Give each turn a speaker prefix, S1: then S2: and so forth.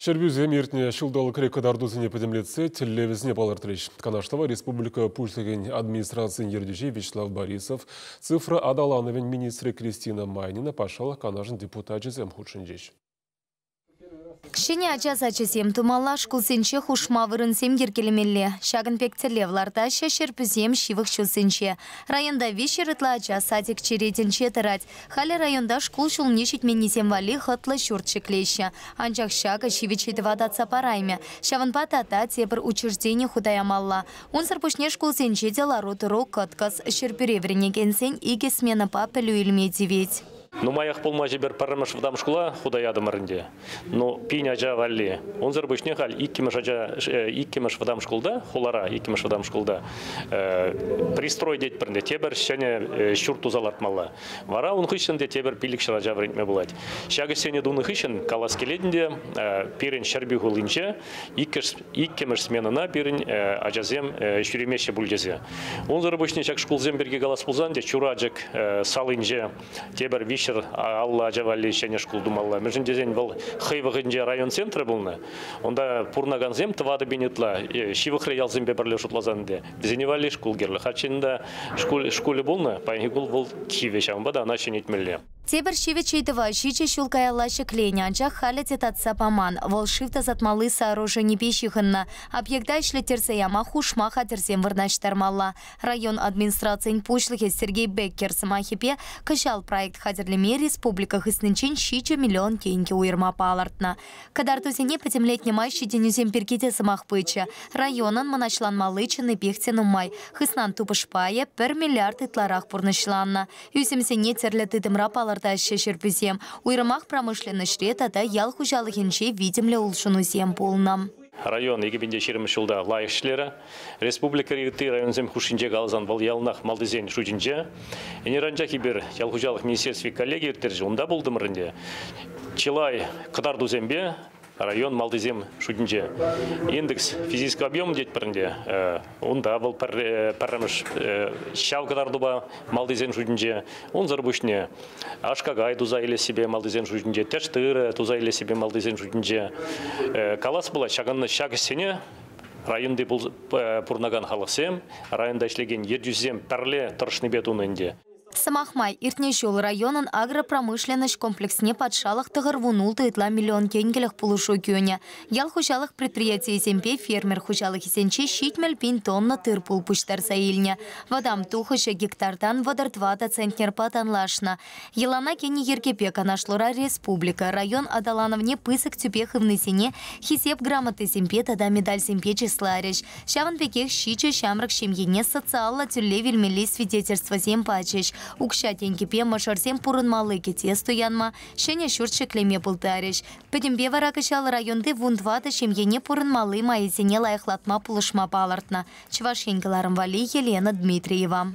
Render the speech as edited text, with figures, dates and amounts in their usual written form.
S1: Ҫӗрпӳсем иртнӗ ҫулталӑкри кӑтартусене пӗтӗмлетсе тӗллевӗсене палӑртрӗҫ. Канашлӑва республика Пуҫлӑхӗн администрацийӗн ертӳҫи Вячеслав Борисов, цифра аталанӑвӗн министрӗ Кристина Майнина, Патшалӑх Канашӗн депутачӗсем хутшӑнчӗҫ.
S2: Ҫӗнӗ ача сачӗсем тумалла, шкулсенче хушма вырӑнсем йӗркелемелле. Ҫакӑн пек тӗллев лартаҫҫӗ Ҫӗрпӳсем ҫывӑх ҫулсенче. Районта 300 ытла ача садик черетӗнче тӑрать. Халӗ районта шкул ҫулне ҫитменнисем валли хӑтлӑ ҫурт ҫӗклеҫҫӗ. Анчах ҫакӑ ҫивӗч ыйтӑва татса параймӗ. Ҫавӑнпа тата тепӗр учреждени хута ямалла. Унсӑр пуҫне шкулсенче те лару-тӑру кӑткӑс. Ҫӗрпӳре вӗренекенсен 2 сменӑпа пӗлӳ илме тивет.
S3: Нумаях пулмасть эпир пӗрремӗш вӑтам шкула хута ятӑмӑр ӗнтӗ. Ну, пин ача валли. Унсӑр пуҫне халь иккӗмӗш вӑтам шкулта, хулара иккӗмӗш вӑтам шкулта пристрой тетпӗр ӗнтӗ, тепӗр ҫӗнӗ ҫурт туса лартмалла. Вара ун хыҫҫӑн те тепӗр 500 ача вӗрентме пулать. Ҫак ӗҫсене тунӑ хыҫҫӑн калас килет ӗнтӗ, пирӗн Ҫӗрпӳ хулинче иккӗмӗш сменӑна пирӗн ачасем ҫӳремеҫҫӗ пуль тесе. Унсӑр пуҫне ҫак шкулсем пирки калас пулсан те Чурачӑк салинче тепӗр 350 ача валли ҫӗнӗ шкул тумалла. Мӗншӗн тесен вӑл хӑй вӑхӑтӗнче район центрӗ пулнӑ. Унта пурӑнакансем 4000 ытла, ҫывӑхри ялсемпе пӗрле шутласан ӗнтӗ, вӗсене валли шкул кирлӗ. Хальччен та шкулӗ пулнӑ, паянхи кун вӑл кивӗ, ҫавӑнпа та ӑна ҫӗнетмелле.
S2: Тепӗр ҫивӗч ыйтӑва 7 ҫул каялла ҫӗкленӗ, анчах халӗ те татса паман. Вӑл шыв тасатмалли сооруженипе ҫыхӑннӑ. Объекта ӗҫлеттерсе яма хушма хатӗрсем вырнаҫтармалла. Район администрацийӗн пуҫлӑхӗ Сергей Беккер сӑмахӗпе кӑҫал проект хатӗрлеме республика хыснинчен 7 миллион тенкӗ уйӑрма палӑртнӑ. Кӑтартусене пӗтӗмлетнӗ май ҫитӗнӳсем пирки те сӑмах пычӗ. Районӑн мӑнаҫланмалли чӑннипех те нумай. Хыснан тупӑш пайӗ 1 миллиард ытларах пурнӑҫланнӑ. Ӳсӗмсене тӗрлӗ тытӑмра палӑртаҫҫӗ Ҫӗрпӳсем. Уйрӑмах промышленноҫре тата ял хуҫалӑхӗнче витӗмлӗ улшӑнусем пулнӑ.
S3: Район 2020 ҫулта лайӑх ӗҫлерӗ. Республикӑри ытти районсем хушшинче каласан вӑл яланах малтисен шутӗнче. Ӗнер анчах эпир ял хуҫалӑх министерстви коллеги ирттерчӗ, унта пултӑмӑр ӗнтӗ. Чылай кӑтартусемпе район малтисем шутӗнче. Индекс физического объема тетпӗр ӗнтӗ. Унта вӑл пӗрремӗш ҫав кӑтартупа малтисен шутӗнче. Унсӑр пуҫне аш-какай туса илессипе малтисен шутӗнче, тӗш тырӑ туса илессипе малтисен шутӗнче. Калас пулать, ҫак ӗҫсене районти пурӑнакан халӑхсем, районта ӗҫлекен ертӳҫӗсем пӗрле тӑрӑшнипе тунӑ ӗнтӗ.
S2: Сӑмах май, иртнӗ ҫул районӑн агропромышленноҫ комплексне патшалӑх 96 ытла миллион тенкӗлӗх пулӑшу кӳнӗ. Ял хуҫалӑх предприятийӗсемпе фермер хуҫалӑхӗсенче 70 000 тонна тыр-пул пуҫтарса илнӗ. Вӑтам тухӑҫӗ гектартан 34 центнерпа танлашнӑ. Йӑлана кӗнӗ йӗркепе канашлура республика, район аталанӑвне пысӑк тӳпе хывнисене хисеп грамотисемпе тата медальсемпе чысларӗҫ. Ҫавӑн пекех 7 ҫамрӑк ҫемьене социаллӑ тӳлев илмелли свидетельствӑсем пачӗҫ. Укҫа-тенкӗпе мӑшӑрсем пурӑнмалли кӗтес туянма, ҫӗнӗ ҫурт ҫӗклеме пултарӗҫ. Пӗтӗмпе вара кӑҫал районти 14 ҫемьене пурӑнмалли майӗсене лайӑхлатма пулӑшма палӑртнӑ. Чӑваш Ен кӑларӑм валли Елена Дмитриева.